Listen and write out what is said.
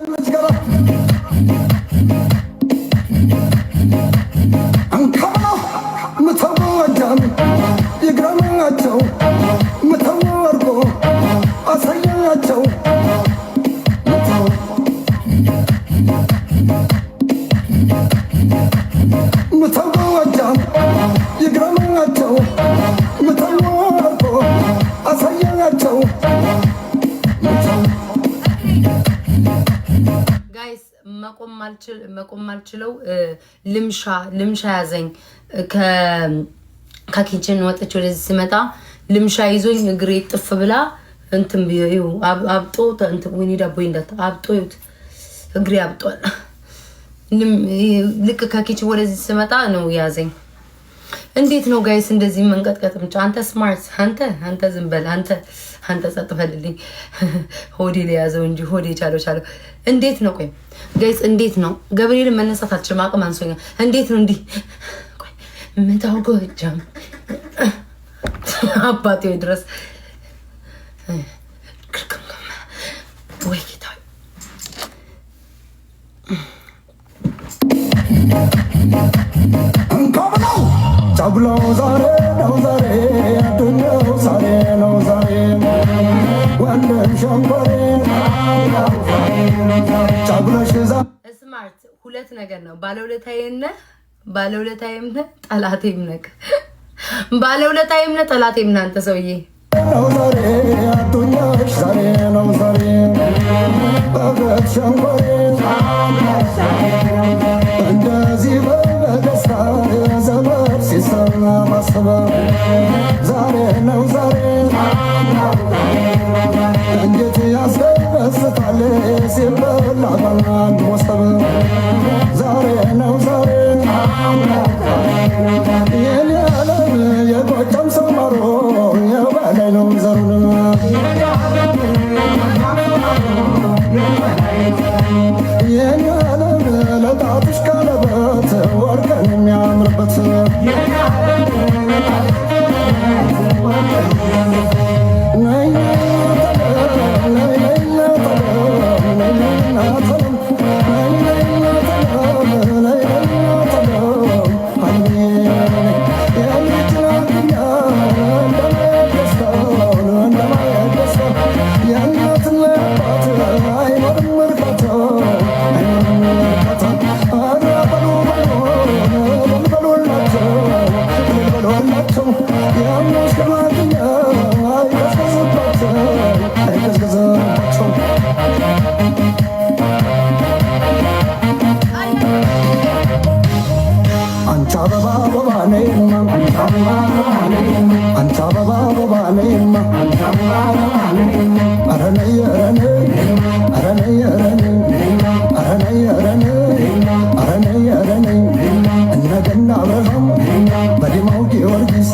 ልጅ ገባ እንካብለው ምተው ጎጃም ይግረማቸው፣ ምተው ወርቆ አሳያቸው፣ ምተው ምተው ጎጃም ይግረማቸው፣ ምተው ወርቆ አሳያቸው፣ ምተው። Guys፣ መቆም ማልችለው ልምሻ ልምሻ ያዘኝ። ከ kitchen ወጥቼ ወደዚህ ስመጣ ልምሻ ይዞኝ እግሬ ጥፍ ብላ እንትን ይኸው አብጦ እንትን፣ ወይኔ ዳቦ እንዳት አብጦ ይሁት እግሬ አብጧል። ልክ ከ kitchen ወደዚህ ስመጣ ነው ያዘኝ። እንዴት ነው guys እንደዚህ መንቀጥቀጥ? ምጫ አንተ ስማርት፣ አንተ ዝም በል፣ አንተ ጸጥ በልልኝ። ሆዴ ለያዘው እንጂ ሆዴ ቻለው ቻለው። እንዴት ነው ቆይ guys፣ እንዴት ነው? ገብርኤልን መነሳት አልችልም፣ አቅም አንሶኛል። እንዴት ነው እንዲህ? ቆይ ምታው ጎጃም አባቴ ወይ ድረስ ክርክም ወይ ጌታ። እንካብለው ጫጉላው ዛሬ ነው ዛሬ፣ አዱኛው ዛሬ ነው ዛሬ፣ ወንድም ሸንኮሬ ጫጉላሽ ስማርት ሁለት ነገር ነው። ባለውለታዬም ነህ፣ ባለውለታዬም ነህ፣ ጠላቴም ነህ። ባለውለታዬም ነህ፣ ጠላቴም ነህ አንተ ሰውዬ። ነው ዛሬ፣ አዱኛሽ ዛሬ ነው ዛሬ፣ በብረት ሸንኮሬ እንደዚህ በደስታ ዘመድ ሲሰባሰብ ዛሬ ነው ዛሬ፣ እንዴት ያስደስታል ሲበላ በአንድ ሞሰብ ዛሬ ነው ዛሬ። የኔ ዓለም የጎጃም ሰው ማሮ የበላይ ነው ዘሩን፣ የኔ ዓለም ለጣትሽ ቀለበት ወርቅን የሚያምርበት። ነይ ነይ ነይ ነይ ነይ ነይ የእናትና አባት አይኖርም እርካታ፣ አይኖርም እርካታ። ኧረ በሉ በሉ እልል በሉላቸው፣ እልል በሉላቸው፣ የሙሽራትኛ አይቀዝቅዝባቸው፣ አይቀዝቅዝባቸው። አንቺ አበባ አበባ ነይማ፣ አንቺ አበባ አበባ ነይማ፣ ኧረ ነይ ኧረ ነይ ኧረ ነይ ኧረ ነይ ኧረ ነይ ኧረ ነይ ኧረ ነይ ኧረ ነይ፣ እነ ገና አብርሃም በዲማው ጊዮርጊስ።